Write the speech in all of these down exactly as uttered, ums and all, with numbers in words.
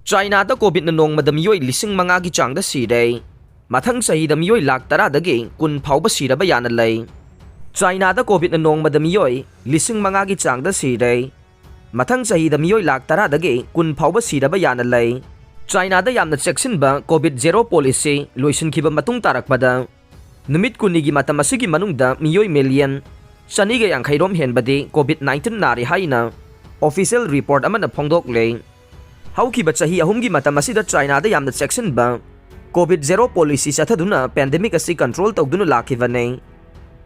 ꯆꯥꯏꯅꯥꯗ ꯀꯣꯚꯤꯗꯅ ꯅꯣꯡꯃꯗ ꯃꯤꯑꯣꯏ ꯂꯤꯁꯤꯡ ꯃꯉꯥꯒꯤ ꯆꯥꯡꯗ ꯁꯤꯔꯦ꯫ ꯃꯊꯪ ꯆꯍꯤꯗ ꯃꯤꯑꯣꯏ ꯂꯥꯈ ꯇꯔꯥꯗꯒꯤ ꯀꯨꯟ ꯐꯥꯎꯕ ꯁꯤꯔꯕ ꯌꯥꯅ ꯂꯩ꯫ ꯆꯥꯏꯅꯥꯗ ꯀꯣꯚꯤꯗꯅ ꯅꯣꯡꯃꯗ ꯃꯤꯑꯣꯏ ꯂꯤꯁꯤꯡ ꯃꯉꯥꯒꯤ ꯆꯥꯡꯗ ꯁꯤꯔꯦ꯫ ꯃꯊꯪ ꯆꯍꯤꯗ ꯃꯤꯑꯣꯏ ꯂꯥꯈ ꯇꯔꯥꯗꯒꯤ ꯀꯨꯟ ꯐꯥꯎꯕ ꯁꯤꯔꯕ ꯌꯥꯅ ꯂꯩ꯫ ꯆꯥꯏꯅꯥꯗ ꯌꯥꯝꯅ ꯆꯦꯛꯁꯤꯟꯕ ꯀꯣꯚꯤꯗ ꯖꯦꯔꯣ ꯄꯣꯂꯤꯁꯤ ꯂꯣꯏꯁꯤꯟꯈꯤꯕ ꯃꯇꯨꯡ ꯇꯥꯔꯛꯄꯗ, ꯅꯨꯃꯤꯠ ꯀꯨꯟꯅꯤꯒꯤ ꯃꯇꯝ ꯑꯁꯤꯒꯤ ꯃꯅꯨꯡꯗ ꯃꯤꯑꯣꯏ ꯃꯤꯂꯤꯌꯟ ꯆꯅꯤꯒ ꯌꯥꯡꯈꯩ ꯔꯣꯝ ꯍꯦꯟꯕꯗꯤ ꯀꯣꯚꯤꯗ ꯅꯥꯏꯟꯇꯤꯟ ꯅꯥꯔꯦ ꯍꯥꯏꯅ ꯑꯣꯐꯤꯁꯤꯌꯦꯜ ꯔꯤꯄꯣꯔꯠ ꯑꯃꯅ ꯐꯣꯡꯗꯣꯛꯂꯦ꯫ ꯍꯧꯈꯤꯕ ꯆꯍꯤ ꯑꯍꯨꯝꯒꯤ ꯃꯇꯝ ꯑꯁꯤꯗ ꯆꯥꯏꯅꯥꯗ ꯌꯥꯝꯅ ꯆꯦꯛꯁꯤꯟꯕ ꯀꯣꯚꯤꯗ ꯖꯦꯔꯣ ꯄꯣꯂꯤꯁꯤ ꯆꯠꯊꯗꯨꯅ ꯄꯦꯟꯗꯦꯃꯤꯛ ꯑꯁꯤ ꯀꯟꯇ꯭ꯔꯣꯜ ꯇꯧꯗꯨꯅ ꯂꯥꯛꯈꯤꯕꯅꯤ꯫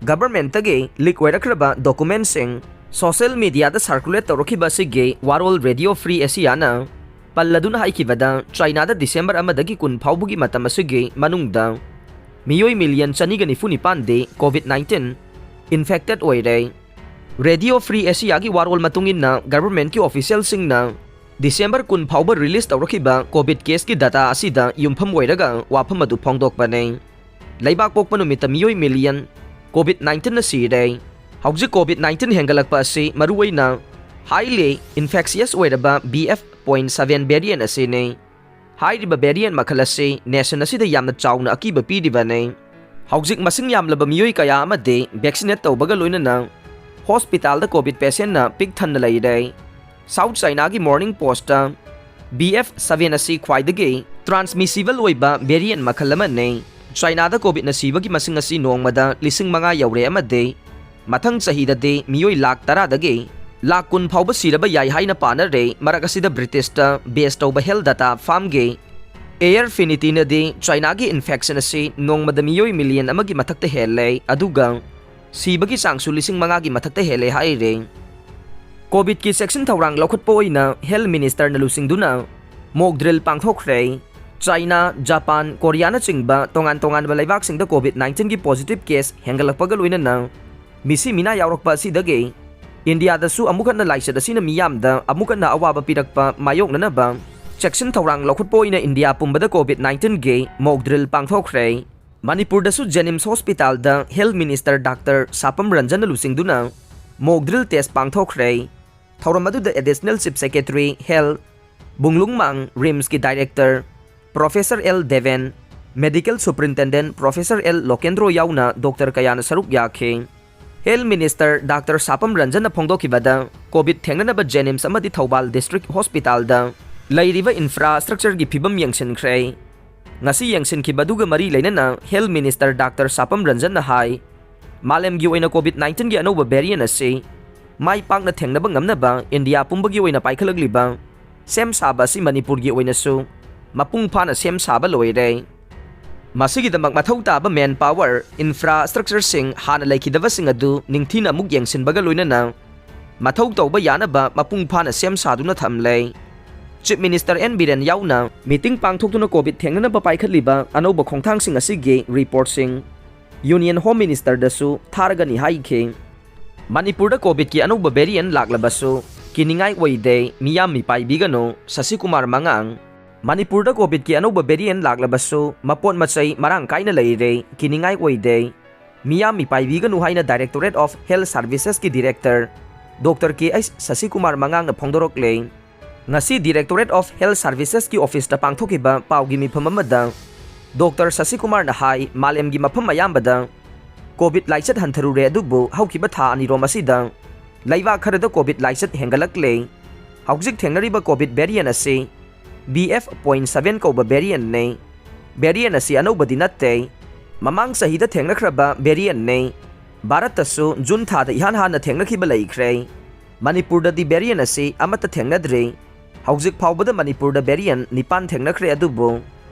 ꯒꯚꯔꯟꯃꯦꯟꯠꯇꯒꯤ ꯂꯤꯛ ꯑꯣꯏꯔꯛꯈ꯭ꯔꯕ ꯗꯣꯀꯨꯃꯦꯟꯠꯁꯤꯡ ꯁꯣꯁꯤꯌꯦꯜ ꯃꯤꯗꯤꯌꯥꯗ ꯁꯔꯀꯨꯂꯦꯠ ꯇꯧꯔꯛꯈꯤꯕ ꯑꯁꯤꯒꯤ ꯋꯥꯔꯣꯜ ꯔꯦꯗꯤꯑꯣ ꯐ꯭ꯔꯤ ꯑꯦꯁꯤꯌꯥꯅ ꯄꯜꯂꯗꯨꯅ ꯍꯥꯏꯈꯤꯕꯗ, ꯆꯥꯏꯅꯥꯗ ꯗꯤꯁꯦꯝꯕꯔ ꯑꯃꯗꯒꯤ ꯀꯨꯟ ꯐꯥꯎꯕꯒꯤ ꯃꯇꯝ ꯑꯁꯤꯒꯤ ꯃꯅꯨꯡꯗ ꯃꯤꯑꯣꯏ ꯃꯤꯂꯤꯌꯟ ꯆꯅꯤꯒ ꯅꯤꯐꯨ ꯅꯤꯄꯥꯟꯗꯤ ꯀꯣꯚꯤꯗ ꯅꯥꯏꯟꯇꯤꯟ ꯏꯟꯐꯦꯛꯇꯦꯗ ꯑꯣꯏꯔꯦ꯫ ꯔꯦꯗꯤꯑꯣ ꯐ꯭ꯔꯤ ꯑꯦꯁꯤꯌꯥꯒꯤ ꯋꯥꯔꯣꯜ ꯃꯇꯨꯡ ꯏꯟꯅ, ꯒꯚꯔꯟꯃꯦꯟꯠꯀꯤ ꯑꯣꯐꯤꯁꯤꯌꯦꯜꯁꯤꯡꯅ ꯗꯤꯁꯦꯝꯕꯔ ꯀꯨꯟ ꯐꯥꯎꯕ ꯔꯤꯂꯤꯖ ꯇꯧꯔꯛꯈꯤꯕ ꯀꯣꯚꯤꯗ ꯀꯦꯁꯀꯤ ꯗꯥꯇꯥ ꯑꯁꯤꯗ ꯌꯨꯝꯐꯝ ꯑꯣꯏꯔꯒ ꯋꯥꯐꯝ ꯑꯗꯨ ꯐꯣꯡꯗꯣꯛꯄꯅꯤ꯫ ꯂꯩꯕꯥꯛ ꯄꯣꯛꯄ ꯅꯨꯃꯤꯠꯇ ꯃꯤꯑꯣꯏ ꯃꯤꯂꯤꯌꯟ ꯀꯣꯚꯤꯗ ꯅꯥꯏꯟꯇꯤꯟꯅ ꯁꯤꯔꯦ꯫ ꯍꯧꯖꯤꯛ ꯀꯣꯚꯤꯗ ꯅꯥꯏꯟꯇꯤꯟ ꯍꯦꯟꯒꯠꯂꯛꯄ ꯑꯁꯤ ꯃꯔꯨꯑꯣꯏꯅ ꯍꯥꯏꯂꯤ ꯏꯟꯐꯦꯛꯁꯤꯌꯁ ꯑꯣꯏꯔꯕ ꯕꯤ ꯑꯦꯐ ꯄꯣꯏꯟꯠ ꯁꯚꯦꯟ ꯚꯦꯔꯤꯌꯦꯟꯠ ꯑꯁꯤꯅꯤ꯫ ꯍꯥꯏꯔꯤꯕ ꯚꯦꯔꯤꯌꯦꯟꯠ ꯃꯈꯜ ꯑꯁꯤ ꯅꯦꯁꯟ ꯑꯁꯤꯗ ꯌꯥꯝꯅ ꯆꯥꯎꯅ ꯑꯀꯤꯕ ꯄꯤꯔꯤꯕꯅꯤ꯫ ꯍꯧꯖꯤꯛ ꯃꯁꯤꯡ ꯌꯥꯝꯂꯕ ꯃꯤꯑꯣꯏ ꯀꯌꯥ ꯑꯃꯗꯤ ꯚꯦꯛꯁꯤꯅꯦꯠ ꯇꯧꯕꯒ ꯂꯣꯏꯅꯅ ꯍꯣꯁꯄꯤꯇꯥꯜꯗ ꯀꯣꯚꯤꯗ ꯄꯦꯁꯦꯟꯠꯅ ꯄꯤꯛ ꯊꯟꯅ ꯂꯩꯔꯦ꯫ ꯁꯥꯎꯠ ꯆꯥꯏꯅꯥꯒꯤ ꯃꯣꯔꯅꯤꯡ ꯄꯣꯁꯠꯇ ꯕꯤ ꯑꯦꯐ ꯁꯚꯦꯟ ꯑꯁꯤ ꯈ꯭ꯋꯥꯏꯗꯒꯤ ꯇ꯭ꯔꯥꯟꯁꯃꯤꯁꯤꯕꯜ ꯑꯣꯏꯕ ꯚꯦꯔꯤꯌꯦꯟꯠ ꯃꯈꯜ ꯑꯃꯅꯤ꯫ ꯆꯥꯏꯅꯥꯗ ꯀꯣꯚꯤꯗꯅ ꯁꯤꯕꯒꯤ ꯃꯁꯤꯡ ꯑꯁꯤ ꯅꯣꯡꯃꯗ ꯂꯤꯁꯤꯡ ꯃꯉꯥ ꯌꯧꯔꯦ ꯑꯃꯗꯤ ꯃꯊꯪ ꯆꯍꯤꯗꯗꯤ ꯃꯤꯑꯣꯏ ꯂꯥꯈ ꯇꯔꯥꯗꯒꯤ ꯂꯥꯈ ꯀꯨꯟ ꯐꯥꯎꯕ ꯁꯤꯔꯕ ꯌꯥꯏ ꯍꯥꯏꯅ ꯄꯥꯅꯔꯦ꯫ ꯃꯔꯛ ꯑꯁꯤꯗ ꯕ꯭ꯔꯤꯇꯤꯁꯇ ꯕꯦꯖ ꯇꯧꯕ ꯍꯦꯜꯊ ꯗꯥꯇꯥ ꯐꯥꯔꯝꯒꯤ ꯑꯦꯌꯔ ꯐꯤꯅꯤꯇꯤꯅꯗꯤ ꯆꯥꯏꯅꯥꯒꯤ ꯏꯟꯐꯦꯛꯁꯟ ꯑꯁꯤ ꯅꯣꯡꯃꯗ ꯃꯤꯑꯣꯏ ꯃꯤꯂꯤꯌꯟ ꯑꯃꯒꯤ ꯃꯊꯛꯇ ꯍꯦꯜꯂꯦ, ꯑꯗꯨꯒ ꯁꯤꯕꯒꯤ ꯆꯥꯡꯁꯨ ꯂꯤꯁꯤꯡ ꯃꯉꯥꯒꯤ ꯃꯊꯛꯇ ꯍꯦꯜꯂꯦ ꯍꯥꯏꯔꯦ꯫ ꯀꯣꯚꯤꯗꯀꯤ ꯆꯦꯛꯁꯤꯟ ꯊꯧꯔꯥꯡ ꯂꯧꯈꯠꯄ ꯑꯣꯏꯅ ꯍꯦꯜꯊ ꯃꯤꯅꯤꯁꯇꯔꯅ ꯂꯨꯆꯤꯡꯗꯨꯅ ꯃꯣꯛ ꯗ꯭ꯔꯤꯜ ꯄꯥꯡꯊꯣꯛꯈ꯭ꯔꯦ꯫ ꯆꯥꯏꯅꯥ, ꯖꯄꯥꯟ, ꯀꯣꯔꯤꯌꯥꯅꯆꯤꯡꯕ ꯇꯣꯉꯥꯟ ꯇꯣꯉꯥꯟꯕ ꯂꯩꯕꯥꯛꯁꯤꯡꯗ ꯀꯣꯚꯤꯗ ꯅꯥꯏꯟꯇꯤꯟꯒꯤ ꯄꯣꯖꯤꯇꯤꯚ ꯀꯦꯁ ꯍꯦꯟꯒꯠꯂꯛꯄꯒ ꯂꯣꯏꯅꯅ ꯃꯤꯁꯤ ꯃꯤꯅꯥ ꯌꯥꯎꯔꯛꯄ ꯑꯁꯤꯗꯒꯤ ꯏꯟꯗꯤꯌꯥꯗꯁꯨ ꯑꯃꯨꯛ ꯍꯟꯅ ꯂꯥꯏꯆꯠ ꯑꯁꯤꯅ ꯃꯤꯌꯥꯝꯗ ꯑꯃꯨꯛ ꯍꯟꯅ ꯑꯋꯥꯕ ꯄꯤꯔꯛꯄ ꯃꯥꯌꯣꯛꯅꯅꯕ ꯆꯦꯛꯁꯤꯟ ꯊꯧꯔꯥꯡ ꯂꯧꯈꯠꯄ ꯑꯣꯏꯅ ꯏꯟꯗꯤꯌꯥ ꯄꯨꯝꯕꯗ ꯀꯣꯚꯤꯗ ꯅꯥꯏꯟꯇꯤꯟꯒꯤ ꯃꯣꯛ ꯗ꯭ꯔꯤꯜ ꯄꯥꯡꯊꯣꯛꯈ꯭ꯔꯦ꯫ ꯃꯅꯤꯄꯨꯔꯗꯁꯨ ꯖꯦꯅꯤꯝꯁ ꯍꯣꯁꯄꯤꯇꯥꯜꯗ ꯍꯦꯜꯊ ꯃꯤꯅꯤꯁꯇꯔ ꯗꯥꯛꯇꯔ ꯁꯥꯄꯝ ꯔꯟꯖꯟꯅ ꯂꯨꯆꯤꯡꯗꯨꯅ ꯃꯣꯛ ꯗ꯭ꯔꯤꯜ ꯇꯦꯁ ꯄꯥꯡꯊꯣꯛꯈ꯭ꯔꯦ꯫ ꯊꯧꯔꯝ ꯑꯗꯨꯗ ꯑꯦꯗꯤꯁꯅꯦꯜ ꯆꯤꯐ ꯁꯦꯀ꯭ꯔꯦꯇꯔꯤ ꯍꯦꯜꯊ ꯕꯨꯡꯂꯨꯡꯃꯥꯡ ꯔꯤꯝꯁꯀꯤ director professor L Deben, medical superintendent professor L Lokendro ꯌꯥꯎꯅ ꯗꯣꯛꯇꯔ ꯀꯌꯥꯅ ꯁꯔꯨꯛ ꯌꯥꯈꯤ꯫ ꯍꯦꯜꯊ ꯃꯤꯅꯤꯁꯇꯔ ꯗꯥꯛꯇꯔ ꯁꯥꯄꯝ ꯔꯟꯖꯟꯅ ꯐꯣꯡꯗꯣꯛꯈꯤꯕꯗ, ꯀꯣꯚꯤꯗ ꯊꯦꯡꯅꯅꯕ ꯖꯦꯅꯤꯝꯁ ꯑꯃꯗꯤ ꯊꯧꯕꯥꯜ ꯗꯤꯁꯇ꯭ꯔꯤꯛ ꯍꯣꯁꯄꯤꯇꯥꯜꯗ ꯂꯩꯔꯤꯕ ꯏꯟꯐ꯭ꯔꯥꯁ꯭ꯇ꯭ꯔꯛꯆꯔꯒꯤ ꯐꯤꯕꯝ ꯌꯦꯡꯁꯤꯟꯈ꯭ꯔꯦ꯫ ꯉꯁꯤ ꯌꯦꯡꯁꯤꯟꯈꯤꯕꯗꯨꯒ ꯃꯔꯤ ꯂꯩꯅꯅ ꯍꯦꯜꯊ ꯃꯤꯅꯤꯁꯇꯔ ꯗꯥꯛꯇꯔ ꯁꯥꯄꯝ ꯔꯟꯖꯟꯅ ꯍꯥꯏ, ꯃꯥꯂꯦꯝꯒꯤ ꯑꯣꯏꯅ ꯀꯣꯚꯤꯗ ꯅꯥꯏꯟꯇꯤꯟꯒꯤ ꯑꯅꯧꯕ ꯚꯦꯔꯤꯌꯦꯟꯠ ꯑꯁꯤ ꯃꯥꯏ ꯄꯥꯛꯅ ꯊꯦꯡꯅꯕ ꯉꯝꯅꯕ ꯏꯟꯗꯤꯌꯥ ꯄꯨꯝꯕꯒꯤ ꯑꯣꯏꯅ ꯄꯥꯏꯈꯠꯂꯛꯂꯤꯕ ꯁꯦꯝ ꯁꯥꯕ ꯑꯁꯤ ꯃꯅꯤꯄꯨꯔꯒꯤ ꯑꯣꯏꯅꯁꯨ ꯃꯄꯨꯡ ꯐꯥꯅ ꯁꯦꯝ ꯁꯥꯕ ꯂꯣꯏꯔꯦ꯫ ꯃꯁꯤꯒꯤꯗꯃꯛ ꯃꯊꯧ ꯇꯥꯕ ꯃꯦꯟ ꯄꯥꯋꯔ, ꯏꯟꯐ꯭ꯔꯥꯁ꯭ꯇ꯭ꯔꯛꯆꯔꯁꯤꯡ ꯍꯥꯟꯅ ꯂꯩꯈꯤꯗꯕꯁꯤꯡ ꯑꯗꯨ ꯅꯤꯡꯊꯤꯅ ꯑꯃꯨꯛ ꯌꯦꯡꯁꯤꯟꯕꯒ ꯂꯣꯏꯅꯅ ꯃꯊꯧ ꯇꯧꯕ ꯌꯥꯅꯕ ꯃꯄꯨꯡ ꯐꯥꯅ ꯁꯦꯝ ꯁꯥꯗꯨꯅ ꯊꯝꯂꯦ꯫ ꯆꯤꯐ ꯃꯤꯅꯤꯁꯇꯔ ꯑꯦꯟ ꯕꯤꯔꯦꯟ ꯌꯥꯎꯅ ꯃꯤꯇꯤꯡ ꯄꯥꯡꯊꯣꯛꯇꯨꯅ ꯀꯣꯚꯤꯗ ꯊꯦꯡꯅꯅꯕ ꯄꯥꯏꯈꯠꯂꯤꯕ ꯑꯅꯧꯕ ꯈꯣꯡꯊꯥꯡꯁꯤꯡ ꯑꯁꯤꯒꯤ ꯔꯤꯄꯣꯔꯠꯁꯤꯡ ꯌꯨꯅꯤꯌꯟ ꯍꯣꯝ ꯃꯤꯅꯤꯁꯇꯔꯗꯁꯨ ꯊꯥꯔꯒꯅꯤ ꯍꯥꯏꯈꯤ꯫ ꯃꯅꯤꯄꯨꯔꯗ ꯀꯣꯚꯤꯗꯀꯤ ꯑꯅꯧꯕ ꯚꯦꯔꯤꯌꯦꯟꯠ ꯂꯥꯛꯂꯕꯁꯨ ꯀꯤꯅꯤꯡꯉꯥꯏ ꯑꯣꯏꯗꯦ, ꯃꯤꯌꯥꯝ ꯃꯤꯄꯥꯏꯕꯤꯒꯅꯨ, ꯁꯁꯤꯀꯨꯃꯥꯔ ꯃꯉꯥꯡ꯫ ꯃꯅꯤꯄꯨꯔꯗ ꯀꯣꯚꯤꯗꯀꯤ ꯑꯅꯧꯕ ꯚꯦꯔꯤꯌꯦꯟꯠ ꯂꯥꯛꯂꯕꯁꯨ ꯃꯄꯣꯠ ꯃꯆꯩ ꯃꯔꯥꯡ ꯀꯥꯏꯅ ꯂꯩꯔꯦ, ꯀꯤꯅꯤꯡꯉꯥꯏ ꯑꯣꯏꯗꯦ, ꯃꯤꯌꯥꯝ ꯃꯤꯄꯥꯏꯕꯤꯒꯅꯨ ꯍꯥꯏꯅ ꯗꯥꯏꯔꯦꯛꯇꯣꯔꯦꯠ ꯑꯣꯐ ꯍꯦꯜꯊ ꯁꯥꯔꯚꯤꯁꯦꯁꯀꯤ director doctor K H Sasikumar ꯃꯉꯥꯡꯅ ꯐꯣꯡꯗꯣꯔꯛꯂꯦ꯫ ꯉꯁꯤ ꯗꯤꯔꯦꯛꯇꯣꯔꯦꯠ ꯑꯣꯐ ꯍꯦꯜꯊ ꯁꯥꯔꯚꯤꯁꯦꯁꯀꯤ ꯑꯣꯐꯤꯁꯇ ꯄꯥꯡꯊꯣꯛꯈꯤꯕ ꯄꯥꯎꯒꯤ ꯃꯤꯐꯝ ꯑꯃꯗ ꯗꯣꯛꯇꯔ ꯁꯁꯤꯀꯨꯃꯥꯔꯅ ꯍꯥꯏ, ꯃꯥꯂꯦꯝꯒꯤ ꯃꯐꯝ ꯑꯌꯥꯝꯕꯗ ꯀꯣꯚꯤꯗ ꯂꯥꯏꯆꯠ ꯍꯟꯊꯔꯨꯔꯦ, ꯑꯗꯨꯕꯨ ꯍꯧꯈꯤꯕ ꯊꯥ ꯑꯅꯤꯔꯣꯝ ꯑꯁꯤꯗ ꯂꯩꯕꯥꯛ ꯈꯔꯗ ꯀꯣꯚꯤꯗ ꯂꯥꯏꯆꯠ ꯍꯦꯟꯒꯠꯂꯛꯂꯦ꯫ ꯍꯧꯖꯤꯛ ꯊꯦꯡꯅꯔꯤꯕ ꯀꯣꯚꯤꯗ ꯚꯦꯔꯤꯌꯦꯟꯠ ꯑꯁꯤ ꯕꯤ ꯑꯦꯐ ꯄꯣꯏꯟꯠ ꯁꯚꯦꯟ ꯀꯧꯕ ꯚꯦꯔꯤꯌꯦꯟꯠꯅꯤ꯫ ꯚꯦꯔꯤꯌꯦꯟꯠ ꯑꯁꯤ ꯑꯅꯧꯕꯗꯤ ꯅꯠꯇꯦ, ꯃꯃꯥꯡ ꯆꯍꯤꯗ ꯊꯦꯡꯅꯈ꯭ꯔꯕ ꯚꯦꯔꯤꯌꯦꯟꯠꯅꯤ꯫ ꯚꯥꯔꯠꯇꯁꯨ ꯖꯨꯟ ꯊꯥꯗ ꯏꯍꯥꯟ ꯍꯥꯟꯅ ꯊꯦꯡꯅꯈꯤꯕ ꯂꯩꯈ꯭ꯔꯦ꯫ ꯃꯅꯤꯄꯨꯔꯗꯗꯤ ꯚꯦꯔꯤꯌꯦꯟꯠ ꯑꯁꯤ ꯑꯃꯠꯇ ꯊꯦꯡꯅꯗ꯭ꯔꯤ꯫ ꯍꯧꯖꯤꯛ ꯐꯥꯎꯕꯗ ꯃꯅꯤꯄꯨꯔꯗ ꯚꯦꯔꯤꯌꯦꯟꯠ ꯅꯤꯄꯥꯟ ꯊꯦꯡꯅꯈ꯭ꯔꯦ, ꯑꯗꯨꯕꯨ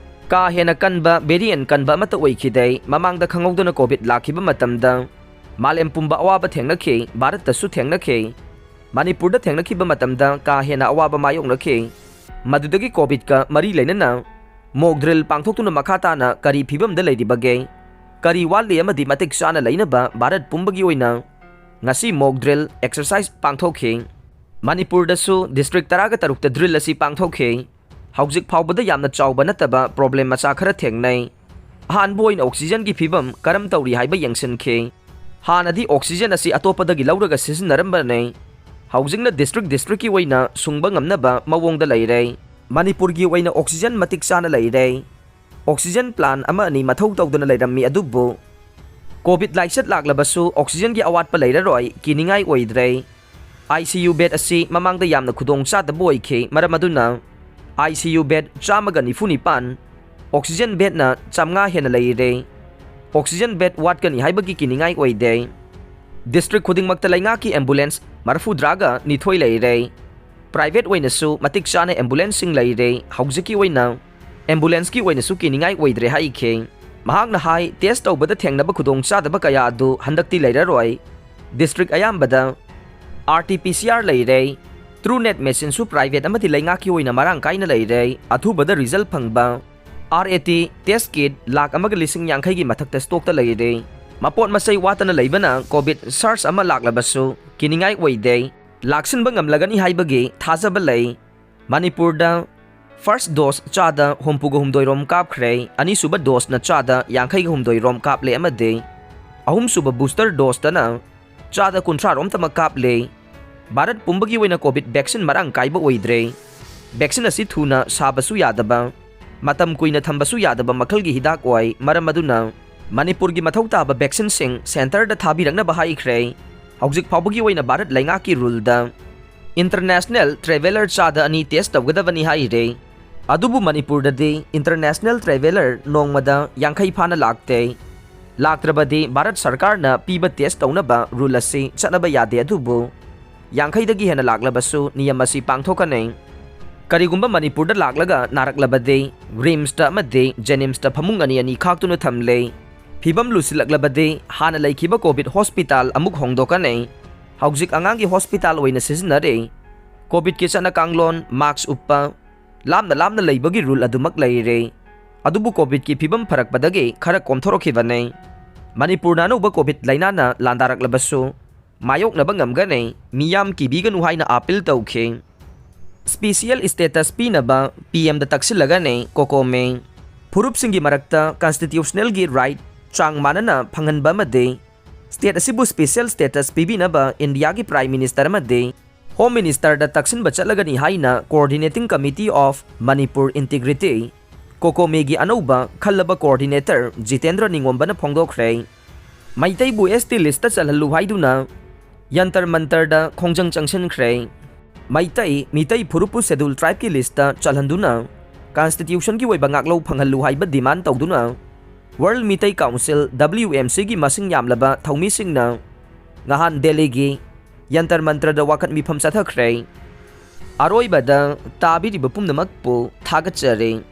ꯀꯥ ꯍꯦꯟꯅ ꯀꯟꯕ ꯚꯦꯔꯤꯌꯦꯟꯠ ꯀꯟꯕ ꯑꯃꯠꯇ ꯑꯣꯏꯈꯤꯗꯦ꯫ ꯃꯃꯥꯡꯗ ꯈꯪꯍꯧꯗꯅ ꯀꯣꯚꯤꯗ ꯂꯥꯛꯈꯤꯕ ꯃꯇꯝꯗ ꯃꯥꯂꯦꯝ ꯄꯨꯝꯕ ꯑꯋꯥꯕ ꯊꯦꯡꯅꯈꯤ, ꯚꯥꯔꯠꯇꯁꯨ ꯊꯦꯡꯅꯈꯤ꯫ ꯃꯅꯤꯄꯨꯔꯗ ꯊꯦꯡꯅꯈꯤꯕ ꯃꯇꯝꯗ ꯀꯥ ꯍꯦꯟꯅ ꯑꯋꯥꯕ ꯃꯥꯌꯣꯛꯅꯈꯤ꯫ ꯃꯗꯨꯗꯒꯤ ꯀꯣꯚꯤꯗꯀ ꯃꯔꯤ ꯂꯩꯅꯅ ꯃꯣꯛ ꯗ꯭ꯔꯤꯜ ꯄꯥꯡꯊꯣꯛꯇꯨꯅ ꯃꯈꯥ ꯇꯥꯅ ꯀꯔꯤ ꯐꯤꯕꯝꯗ ꯂꯩꯔꯤꯕꯒꯦ, ꯀꯔꯤ ꯋꯥꯠꯂꯤ ꯑꯃꯗꯤ ꯃꯇꯤꯛ ꯆꯥꯅ ꯂꯩꯅꯕ ꯚꯥꯔꯠ ꯄꯨꯝꯕꯒꯤ ꯑꯣꯏꯅ ꯉꯁꯤ ꯃꯣꯛ ꯗ꯭ꯔꯤꯜ ꯑꯦꯛꯁꯔꯁꯥꯏꯖ ꯄꯥꯡꯊꯣꯛꯈꯤ꯫ ꯃꯅꯤꯄꯨꯔꯗꯁꯨ ꯗꯤꯁꯇ꯭ꯔꯤꯛ ꯇꯔꯥꯒ ꯇꯔꯨꯛꯇ ꯗ꯭ꯔꯤꯜ ꯑꯁꯤ ꯄꯥꯡꯊꯣꯛꯈꯤ꯫ ꯍꯧꯖꯤꯛ ꯐꯥꯎꯕꯗ ꯌꯥꯝꯅ ꯆꯥꯎꯕ ꯅꯠꯇꯕ ꯄ꯭ꯔꯣꯕ꯭ꯂꯦꯝ ꯃꯆꯥ ꯈꯔ ꯊꯦꯡꯅꯩ꯫ ꯑꯍꯥꯟꯕ ꯑꯣꯏꯅ ꯑꯣꯛꯁꯤꯖꯟꯒꯤ ꯐꯤꯕꯝ ꯀꯔꯝ ꯇꯧꯔꯤ ꯍꯥꯏꯕ ꯌꯦꯡꯁꯤꯟꯈꯤ꯫ ꯍꯥꯟꯅꯗꯤ ꯑꯣꯛꯁꯤꯖꯟ ꯑꯁꯤ ꯑꯇꯣꯞꯄꯗꯒꯤ ꯂꯧꯔꯒ ꯁꯤꯖꯤꯟꯅꯔꯝꯕꯅꯤ꯫ ꯍꯧꯖꯤꯛꯅ district districtꯀꯤ ꯑꯣꯏꯅ ꯁꯨꯡꯕ ꯉꯝꯅꯕ ꯃꯑꯣꯡꯗ ꯂꯩꯔꯦ꯫ ꯃꯅꯤꯄꯨꯔꯒꯤ ꯑꯣꯏꯅ oxygen ꯃꯇꯤꯛ ꯆꯥꯅ ꯂꯩꯔꯦ꯫ Oxygen plant ꯑꯃ ꯑꯅꯤ ꯃꯊꯧ ꯇꯧꯗꯅ ꯂꯩꯔꯝꯃꯤ, ꯑꯗꯨꯕꯨ COVID ꯂꯥꯏꯆꯠ ꯂꯥꯛꯂꯕꯁꯨ oxygenꯒꯤ ꯑꯋꯥꯠꯄ ꯂꯩꯔꯔꯣꯏ, ꯀꯤꯅꯤꯡꯉꯥꯏ ꯑꯣꯏꯗ꯭ꯔꯦ꯫ ICU bed ꯑꯁꯤ ꯃꯃꯥꯡꯗ ꯌꯥꯝꯅ ꯈꯨꯗꯣꯡ ꯆꯥꯗꯕ ꯑꯣꯏꯈꯤ, ꯃꯔꯝ ꯑꯗꯨꯅ ICU bed ꯆꯥꯝꯃꯒ ꯅꯤꯐꯨ ꯅꯤꯄꯥꯟ, oxygen bedꯅ ꯆꯥꯝꯃꯉꯥ ꯍꯦꯟꯅ ꯂꯩꯔꯦ꯫ Oxygen bed ꯋꯥꯠꯀꯅꯤ ꯍꯥꯏꯕꯒꯤ ꯀꯤꯅꯤꯡꯉꯥꯏ ꯑꯣꯏꯗꯦ꯫ District ꯈꯨꯗꯤꯡꯃꯛꯇ ꯂꯩꯉꯥꯛꯀꯤ ambulance ꯃꯔꯐꯨꯇꯔꯥꯒ ꯅꯤꯊꯣꯏ ꯂꯩꯔꯦ꯫ Private ꯑꯣꯏꯅꯁꯨ ꯃꯇꯤꯛ ꯆꯥꯅ ambulanceꯁꯤꯡ ꯂꯩꯔꯦ꯫ ꯍꯧꯖꯤꯛꯀꯤ ꯑꯣꯏꯅ ambulanceꯀꯤ ꯑꯣꯏꯅꯁꯨ ꯀꯤꯅꯤꯡꯉꯥꯏ ꯑꯣꯏꯗ꯭ꯔꯦ ꯍꯥꯏꯈꯤ꯫ ꯃꯍꯥꯛꯅ ꯍꯥꯏ, test ꯇꯧꯕꯗ ꯊꯦꯡꯅꯕ ꯈꯨꯗꯣꯡꯆꯥꯗꯕ ꯀꯌꯥ ꯑꯗꯨ ꯍꯟꯗꯛꯇꯤ ꯂꯩꯔꯔꯣꯏ꯫ District ꯑꯌꯥꯝꯕꯗ RT-PCR ꯂꯩꯔꯦ꯫ TrueNat machineꯁꯨ private ꯑꯃꯗꯤ ꯂꯩꯉꯥꯛꯀꯤ ꯑꯣꯏꯅ ꯃꯔꯥꯡ ꯀꯥꯏꯅ ꯂꯩꯔꯦ꯫ ꯑꯊꯨꯕꯗ result ꯐꯪꯕ RAT test kit ꯂꯥꯈ ꯑꯃꯒ ꯂꯤꯁꯤꯡ ꯌꯥꯡꯈꯩꯒꯤ ꯃꯊꯛꯇ stockꯇ ꯂꯩꯔꯦ꯫ ꯃꯄꯣꯠ ꯃꯆꯩ ꯋꯥꯠꯇꯅ ꯂꯩꯕꯅ COVID surge ꯑꯃ ꯂꯥꯛꯂꯕꯁꯨ ꯀꯤꯅꯤꯡꯉꯥꯏ ꯑꯣꯏꯗꯦ꯫ ꯂꯥꯛꯁꯤꯟꯕ ꯉꯝꯂꯒꯅꯤ ꯍꯥꯏꯕꯒꯤ ꯊꯥꯖꯕ ꯂꯩ꯫ ꯃꯅꯤꯄꯨꯔꯗ first dose ꯆꯥꯗ ꯍꯨꯝꯐꯨꯒ ꯍꯨꯝꯗꯣꯏ ꯔꯣꯝ ꯀꯥꯞꯈ꯭ꯔꯦ, ꯑꯅꯤꯁꯨꯕ doseꯅ ꯆꯥꯗ ꯌꯥꯡꯈꯩꯒ ꯍꯨꯝꯗꯣꯏ ꯔꯣꯝ ꯀꯥꯞꯂꯦ, ꯑꯃꯗꯤ ꯑꯍꯨꯝꯁꯨꯕ booster doseꯇꯅ ꯆꯥꯗ ꯀꯨꯟꯊ꯭ꯔꯥ ꯔꯣꯝꯇꯃꯛ ꯀꯥꯞꯂꯦ꯫ ꯚꯥꯔꯠ ꯄꯨꯝꯕꯒꯤ ꯑꯣꯏꯅ COVID vaccine ꯃꯔꯥꯡ ꯀꯥꯏꯕ ꯑꯣꯏꯗ꯭ꯔꯦ꯫ Vaccine ꯑꯁꯤ ꯊꯨꯅ ꯁꯥꯕꯁꯨ ꯌꯥꯗꯕ, ꯃꯇꯝ ꯀꯨꯏꯅ ꯊꯝꯕꯁꯨ ꯌꯥꯗꯕ ꯃꯈꯜꯒꯤ ꯍꯤꯗꯥꯛ ꯑꯣꯏ, ꯃꯔꯝ ꯑꯗꯨꯅ ꯃꯅꯤꯄꯨꯔꯒꯤ ꯃꯊꯧ ꯇꯥꯕ vaccine ꯁꯤꯡ centre ꯗ ꯊꯥꯕꯤꯔꯛꯅꯕ ꯍꯥꯏꯈ꯭ꯔꯦ꯫ ꯍꯧꯖꯤꯛ ꯐꯥꯎꯕꯒꯤ ꯑꯣꯏꯅ ꯚꯥꯔꯠ ꯂꯩꯉꯥꯛꯀꯤ rule ꯗ international traveller ꯆꯥꯗ ꯑꯅꯤ test ꯇꯧꯒꯗꯕꯅꯤ ꯍꯥꯏꯔꯦ꯫ ꯑꯗꯨꯕꯨ ꯃꯅꯤꯄꯨꯔꯗꯗꯤ international traveller ꯅꯣꯡꯃꯗ ꯌꯥꯡꯈꯩ ꯐꯥꯅ ꯂꯥꯛꯇꯦ꯫ ꯂꯥꯛꯇ꯭ꯔꯕꯗꯤ ꯚꯥꯔꯠ ꯁꯔꯀꯥꯔꯅ ꯄꯤꯕ test ꯇꯧꯅꯕ rule ꯑꯁꯤ ꯆꯠꯅꯕ ꯌꯥꯗꯦ, ꯑꯗꯨꯕꯨ ꯌꯥꯡꯈꯩꯗꯒꯤ ꯍꯦꯟꯅ ꯂꯥꯛꯂꯕꯁꯨ ꯅꯤꯌꯝ ꯑꯁꯤ ꯄꯥꯡꯊꯣꯛꯀꯅꯤ꯫ ꯀꯔꯤꯒꯨꯝꯕ ꯃꯅꯤꯄꯨꯔꯗ ꯂꯥꯛꯂꯒ ꯅꯥꯔꯛꯂꯕꯗꯤ RIMSꯇ ꯑꯃꯗꯤ JNIMSꯇ ꯐꯃꯨꯡ ꯑꯅꯤ ꯑꯅꯤ ꯈꯥꯛꯇꯨꯅ ꯊꯝꯂꯦ꯫ ꯐꯤꯕꯝ ꯂꯨꯁꯤꯜꯂꯛꯂꯕꯗꯤ ꯍꯥꯟꯅ ꯂꯩꯈꯤꯕ COVID hospital ꯑꯃꯨꯛ ꯍꯣꯡꯗꯣꯛꯀꯅꯤ꯫ ꯍꯧꯖꯤꯛ ꯑꯉꯥꯡꯒꯤ hospital ꯑꯣꯏꯅ ꯁꯤꯖꯤꯟꯅꯔꯤ꯫ COVIDꯀꯤ ꯆꯠꯅ ꯀꯥꯡꯂꯣꯟ, mask ꯎꯞꯄ, ꯂꯥꯞꯅ ꯂꯥꯞꯅ ꯂꯩꯕꯒꯤ rule ꯑꯗꯨꯃꯛ ꯂꯩꯔꯦ꯫ ꯑꯗꯨꯕꯨ COVIDꯀꯤ ꯐꯤꯕꯝ ꯐꯔꯛꯄꯗꯒꯤ ꯈꯔ ꯀꯣꯝꯊꯣꯔꯛꯈꯤꯕꯅꯦ꯫ ꯃꯅꯤꯄꯨꯔꯅ ꯑꯅꯧꯕ COVID ꯂꯩꯅꯥꯅ ꯂꯥꯟꯗꯥꯔꯛꯂꯕꯁꯨ ꯃꯥꯌꯣꯛꯅꯕ ꯉꯝꯒꯅꯤ, ꯃꯤꯌꯥꯝ ꯀꯤꯕꯤꯒꯅꯨ ꯍꯥꯏꯅ appeal ꯇꯧꯈꯤ꯫ Special status ꯄꯤꯅꯕ PMꯗ ꯇꯛꯁꯤꯜꯂꯒꯅꯤ COCOMI꯫ ꯐꯨꯔꯨꯞꯁꯤꯡꯒꯤ ꯃꯔꯛꯇ constitutionalꯒꯤ right ꯆꯥꯡ ꯃꯥꯟꯅꯅ ꯐꯪꯍꯟꯕ ꯑꯃꯗꯤ ꯁ꯭ꯇꯦꯠ ꯑꯁꯤꯕꯨ ꯁ꯭ꯄꯦꯁꯤꯌꯦꯜ ꯁ꯭ꯇꯦꯇꯁ ꯄꯤꯕꯤꯅꯕ ꯏꯟꯗꯤꯌꯥꯒꯤ ꯄ꯭ꯔꯥꯏꯝ ꯃꯤꯅꯤꯁꯇꯔ ꯑꯃꯗꯤ ꯍꯣꯝ ꯃꯤꯅꯤꯁꯇꯔꯗ ꯇꯛꯁꯤꯟꯕ ꯆꯠꯂꯒꯅꯤ ꯍꯥꯏꯅ Coordinating Committee of Manipur Integrity, ꯀꯣꯀꯣꯃꯦꯒꯤ ꯑꯅꯧꯕ ꯈꯜꯂꯕ ꯀꯣꯑꯣꯔꯗꯤꯅꯦꯇꯔ ꯖꯤꯇꯦꯟꯗ꯭ꯔ ꯅꯤꯉꯣꯝꯕꯅ ꯐꯣꯡꯗꯣꯛꯈ꯭ꯔꯦ꯫ ꯃꯩꯇꯩꯕꯨ ꯑꯦꯁ ꯇꯤ ꯂꯤꯁꯇ ꯆꯜꯍꯜꯂꯨ ꯍꯥꯏꯗꯨꯅ ꯌꯟꯇꯔ ꯃꯟꯇꯔꯗ ꯈꯣꯡꯖꯪ ꯆꯪꯁꯤꯟꯈ꯭ꯔꯦ꯫ ꯃꯩꯇꯩ, ꯃꯤꯇꯩ ꯐꯨꯔꯨꯞꯄꯨ ꯁꯦꯗꯨꯜ ꯇ꯭ꯔꯥꯏꯕꯀꯤ ꯂꯤꯁꯇ ꯆꯜꯍꯟꯗꯨꯅ ꯀꯟꯁꯇꯤꯇ꯭ꯌꯨꯁꯟꯒꯤ ꯑꯣꯏꯕ ꯉꯥꯛꯂꯧ ꯐꯪꯍꯜꯂꯨ ꯍꯥꯏꯕ ꯗꯤꯃꯥꯟ ꯇꯧꯗꯨꯅ world Meetei council, W M C, ꯒꯤ ꯃꯁꯤꯡ ꯌꯥꯝꯂꯕ ꯊꯧꯃꯤꯁꯤꯡꯅ ꯉꯍꯥꯟ ꯗꯦꯜꯂꯤꯒꯤ ꯌꯟꯇꯔ ꯃꯟꯇꯔꯗ ꯋꯥꯀꯠ ꯃꯤꯐꯝ ꯆꯠꯊꯈ꯭ꯔꯦ꯫ ꯑꯔꯣꯏꯕꯗ ꯇꯥꯕꯤꯔꯤꯕ ꯄꯨꯝꯅꯃꯛꯄꯨ ꯊꯥꯒꯠꯆꯔꯤ꯫